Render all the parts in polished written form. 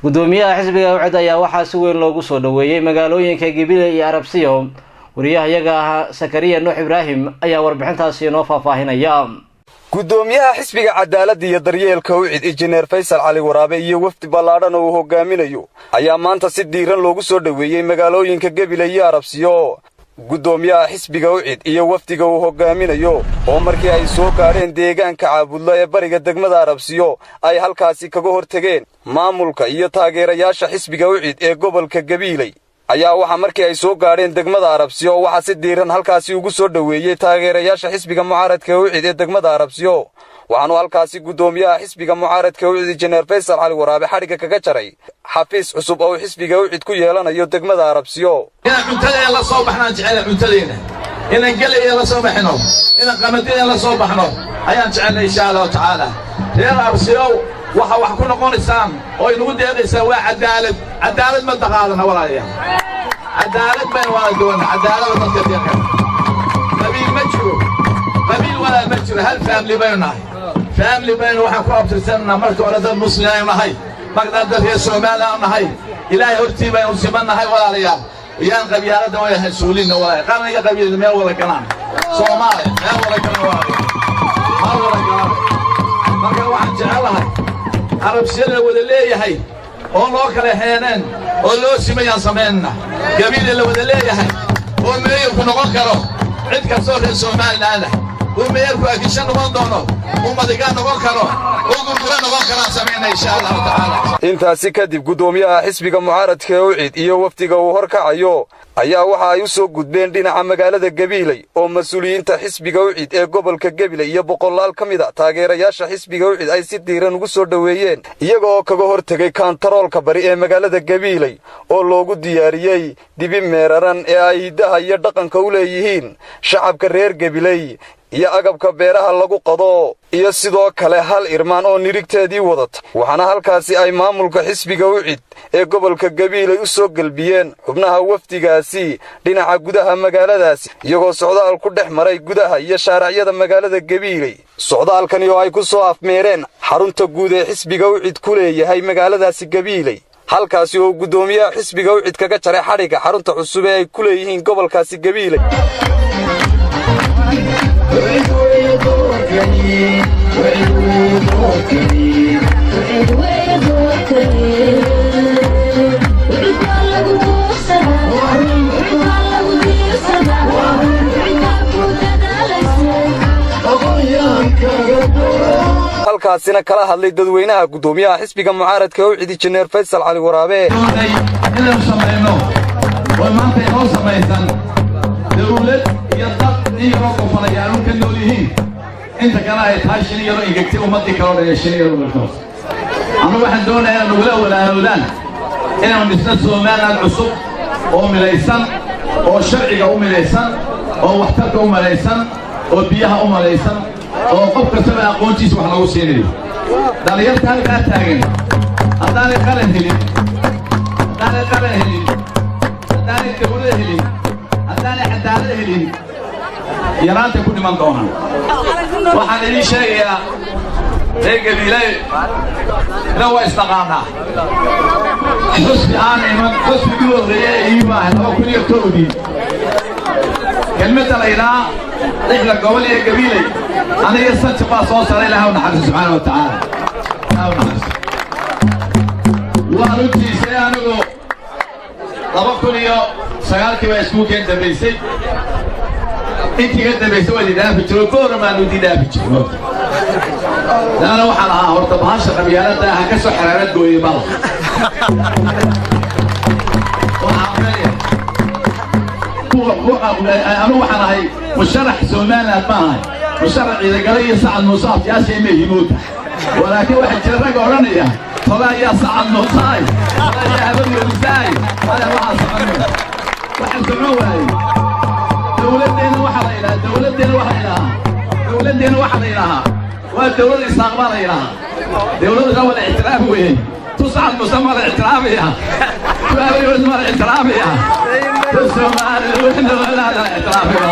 Gudoomiyaha xisbiga UCID ayaa waxaa si weyn loogu soo dhaweeyey magaalooyinka Gabiley iyo Arabsiyo. Wariyaha ahaa Sakariya Nuux Ibraahim ayaa warbixintaasi inoo faahfaahinaya. Gudoomiyaha Xisbiga Cadaaladda iyo Daryeelka UCID, Injineer Faysal Cali Waraabe, iyo wafdi ballaadhan oo uu hogaaminayo ayaa maanta si diiran loogu soo dhoweeyey magaalooyinka Gabiley iyo Arabsiyo. Guddoomiyaha xisbiga UCID iyo wafdiga uu hogaaminayo oo markii ay soo gaadheen deegaanka Caabudlo ee bariga degmada Arabsiyo ay halkaasi kaga hor tegeen maamulka iyo taageerayaasha xisbiga UCID ee gobolka Gabiiley, ayaa waxaa markii ay soo gaadheen degmada Arabsiyo waxaa si diiran halkaasi ugu soo dhoweeyey taageerayaasha xisbiga mucaaradka UCID ee degmada Arabsiyo. Waxaanu halkaasi guddoomiyaha xisbiga mucaaradka UCID, Injineer Faysal Cali Waraabe, xadhigga kaga jaray xafiis cusub oo uu xisbiga UCID ku yeelanayo degmada Arabsiyo. Inaan cuntadeena la soo baxnaan jecela, cuntadeena inaan gelayna la soo baxno, inaan qamadideen la soo baxno ayaan jecelnay, insha Allahu tacaala. Reer Arabsiyow, waxa wax ku noqonaysaan oo inagu deeqaysaan waa cadaalad. Cadaalad ma daqaadana, walaalayaal? Cadaalad baynu wada doona, cadaalada dadka deeqan. Qabiil ma jiro, qabiil walaal ma jiro. Hal family baynu nahay, family baynu waxaan ku abtirsananaa. Marka hore dad Muslim aynu nahay, marka dad reer Soomaali aanu nahay, Ilaahay hortii baynu siman nahay. Walaalayaal, yaan qabyaaladda way hasuulinna. Walaal, qaran iyo qabiil meel wada galaan, Soomaaliya meel wada galaan, walaalayaal, meel wada galaan. Marka waxaan jecelahay Arabsiyada la wada leeyahay oo loo kala heeneen oo loo simayaan samaynna, Gabiila la wada leeyahay oo meeyarku noqon karo cid kastoo reer Somaliland ah, uu meeyarku Akisho noqon doono, uu Madigaa noqon karo, uu Gurgura noqon karaan samayna, insha Allahu tacaala. Intaasi kadib, guddoomiyaha xisbiga mucaaradka ee UCID iyo wafdiga uu horkacayo ayaa waxa ay u soo gudbeen dhinaca magaalada Gabiiley, oo mas-uuliyiinta xisbiga UCID ee gobolka Gabiley iyo boqolaal ka mid a taageerayaasha xisbiga UCID ay si diiran ugu soo dhoweeyeen, iyaga oo kaga hor tegey kaantaroolka bari ee magaalada Gabiiley oo loogu diyaariyey dibi meeraran ee ay hiddaha iyo dhaqanka u leeyihiin shacabka reer Gabiley, iyo agabka beeraha lagu qado, iyo sidoo kale hal irmaan oo nirigteedii wadata. Waxaana halkaasi ay maamulka xisbiga UCID ee gobolka Gabiiley u soo gelbiyeen xubnaha wafdigaasi dhinaca gudaha magaaladaasi, iyagoo socdaal ku dhex maray gudaha iyo shaaracyada magaalada Gabiiley. Socdaalkani oo ay ku soo afmeereen xarunta guud ee xisbiga UCID ku leeyahay magaaladaasi Gabiiley, halkaasi oo guddoomiyaha xisbiga UCID kaga jaray xadhigga xarunta cusub ee ay ku leeyihiin gobolkaasi Gabiiley. Halkaasina kala hadlay dadweynaha guddoomiyaha xisbiga mucaaradka UCID, Injineer Faysal Cali Waraabe. Inaynu samayno oo maanta inoo samaysan dawlad iyo dad in yaroo qofanayaalu ka nool yihiin, inta kale ay tahay shini yaroo ingegtay, ummaddii kaloo dhan shini yaroo ingegto. Annugu waxaan doonayaa inaan nagula walaaloodaan inaanu dhisno Somaliland cusub oo midaysan, oo sharciga u midaysan, oo waxtarka u midaysan, oo biyaha u midaysan, oo qof kastaba aqoontiisa wax lagu siinayo. Dhallinyarta halkaa taagan haddaanay qaran helin, haddaanay qaran helin, haddaanay dawlad helin, haddaanay cadaalad helin, yaraantay ku dhiman doonaan. Waxaan idiin sheegayaa, reer Gabiiley, ina waa isdhaqaanaa. Xusbi aan iman, xusbigii horreeye ee ii baahay 2001-dii, kelmadda la yidhaha lixda gobol iyo Gabiiley aniga santi baa soo saaray. Ilaah u naxariiso, subxaana wa tacaala, Ilaah u naxariiso. Waa runtiisay, anigu 2009-kii baa iskuulkeen dambaysay. Intii ka dambaysay waa idin dhaafi jiro, goormaanu idin dhaafi jiro. Laana waxaan ahaa horta bahasha qabyaaladda ha ka soo xaraarad gooyey bala. Waxaan leeyahay, anigu waxaan ahay musharax Somaliland, ma ahay musharax Ciidagale iyo Sacad Muuse afyaasha ima himuuta, walaakiin waxaa jira ragga odhanaya tola ayaa Sacad Muusaay, tola ayaa Habaryoobisaay. Ada waxaa socon, waxaa socon waayey. Dawladdeena waxaa la yidhaha, dawladdeena waxaa la yidhahaa, dawladdeena waxaa la yidhahaa waa dawlad Isaaq baa la yidhahaa. Dawladda waa la ictiraaf weeye. Tu Sacad Muuse ma la ictiraafaya, tu Habaryoobis ma la ictiraafaya, tu Soomaali la ictiraafaya.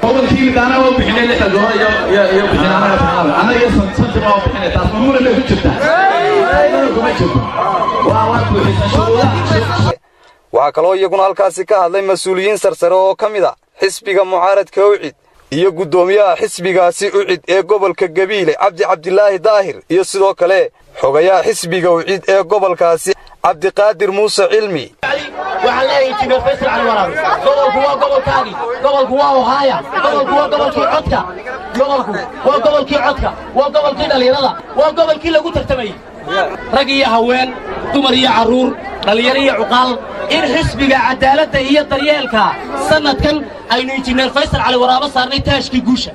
Gobolkii daana waa bixinay lixda gobol iyo bixin, anaga bixinay, anaga iyo santi waa bixinay. Taas ma muran bay ku jirtaa? Muran kuma jirto. Waa buuxisa shuruudaha. Waxaa kaloo iyaguna halkaasi ka hadlay mas-uuliyiin sarsare oo ka mid a xisbiga mucaaradka UCID iyo guddoomiyaha xisbigaasi UCID ee gobolka Gabiile, Cabdi Cabdilaahi Daahir, iyo sidoo kale xogayaha xisbiga UCID ee gobolkaasi, Cabdiqaadir Muuse Cilmi. Waxaan leeyahay Injineer Faysal Cali Waraabe, gobolku waa gobolkaagii, gobolku waa Ohaaya, gobolku waa gobolkii codka, gobolku waa gobolkii codka, waa gobolkii dhallinyarada, waa gobolkii lagu tartamayey, rag iyo haween, dumar iyo carruur, dhallinyaro iyo cuqaal, in Xisbiga Caddaaladda iyo Daryeelka sannadkan aynu Injineer Faysal Cali Waraabe saarnay taashkii guusha.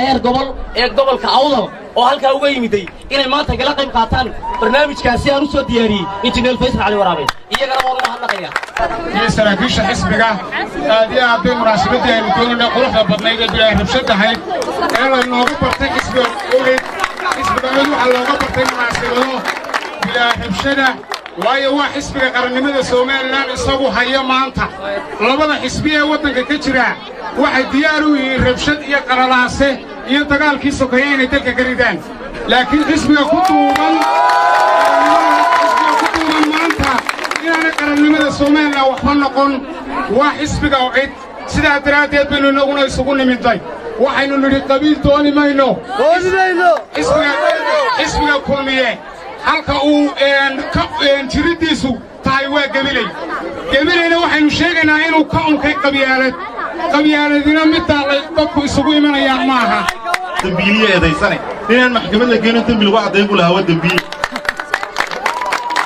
Heer gobol ee gobolka Awdal oo halkaa uga yimiday inay maanta kala qayb qaataan barnaamijkaasi aan u soo diyaariyey Injineer Faysal Cali Waraabe, iyagana waan u mahadnaqaya. Iyo saraakiisha xisbiga, aad iyo aad bay munaasabaddii aynu doonayna quruxda badnayd ee bilaa rabshad ahayd ee laynooga bartay xisbiga UCID. Xisbiga UCID waxaa looga bartay munaasabado bilaa rabshada, waayo waa xisbiga qarannimada Somaliland isagu haya. Maanta labada xisbi ee waddanka ka jira waxay diyaar u yihiin rabshad iyo qaralaase iyo dagaalkii sokeeye inay dalka ka ridaan, laakiin xisbiga ku duuban maanta inaanay qarannimada Somaliland waxba noqon waa xisbiga UCID. Sidaa daraaddeed baynu innaguna isugu nimidnay. Waxaynu nidhi qabiil dooni mayno. Xisbiga Kulmiye halka uu jiriddiisu tahay waa Gebiley. Gebilayna waxaynu sheegaynaa inuu ka unkay qabyaalad. Qabyaaladina middaa dadku isugu imanayaan maaha. Dembiiliye eedaysane inaan maxkamad la geeno, dembi lagu caddayn buu lahaa, waa dembiile.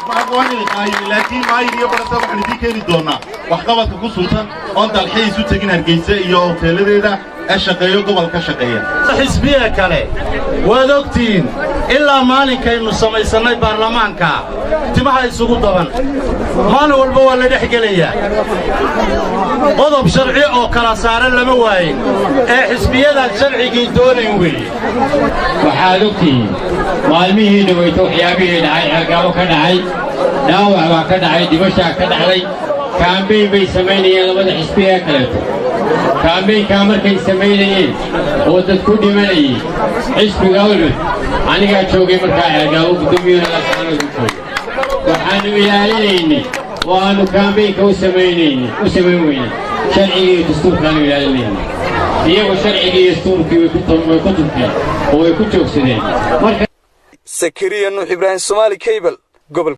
Ma aqoonay qaayimi, laakiin maayir iyo barasa waxaan idiin keeni doonnaa waxqabadka ku suntan oon dalxiis u tegin Hargeysa iyo hoteeladeeda ee shaqeeyo gobolka shaqeeya. Xisbiya kale waad ogtihiin, ilaa maalinkaynu samaysannay baarlamaanka timaha isugu daban, maalin walba waa la dhex gelayaa. Qodob sharci oo kala saaran lama waayin ee xisbiyadaan sharcigii doonayn weeye. Waxaad ogtihiin maalmihii dhawayto waxyaabihii dhacay, Ceelgaabo ka dhacay, dhaawac baa ka dhacay, dibashaa ka dhacday. Campaign bay samaynayeen labada xisbi ee kaleeto. Campaignkaa markay samaynayeen oo dad ku dhimanayey, xisbiga UCID anigaa joogay markaa Ceelgaabo, guddoomiyuhuna Laascaanood u joogay. Waxaannu ilaalinaynay oo aannu campaignka u samaynaynay u samayn weynay sharcigii iyo dastuurkaannu ilaalinaynay. Iyagu sharcigii iyo dastuurkii way ku tunteen oo way ku joogsadeen marka. Sakariya Nuux Ibraahim, Somaali Cable, gobol.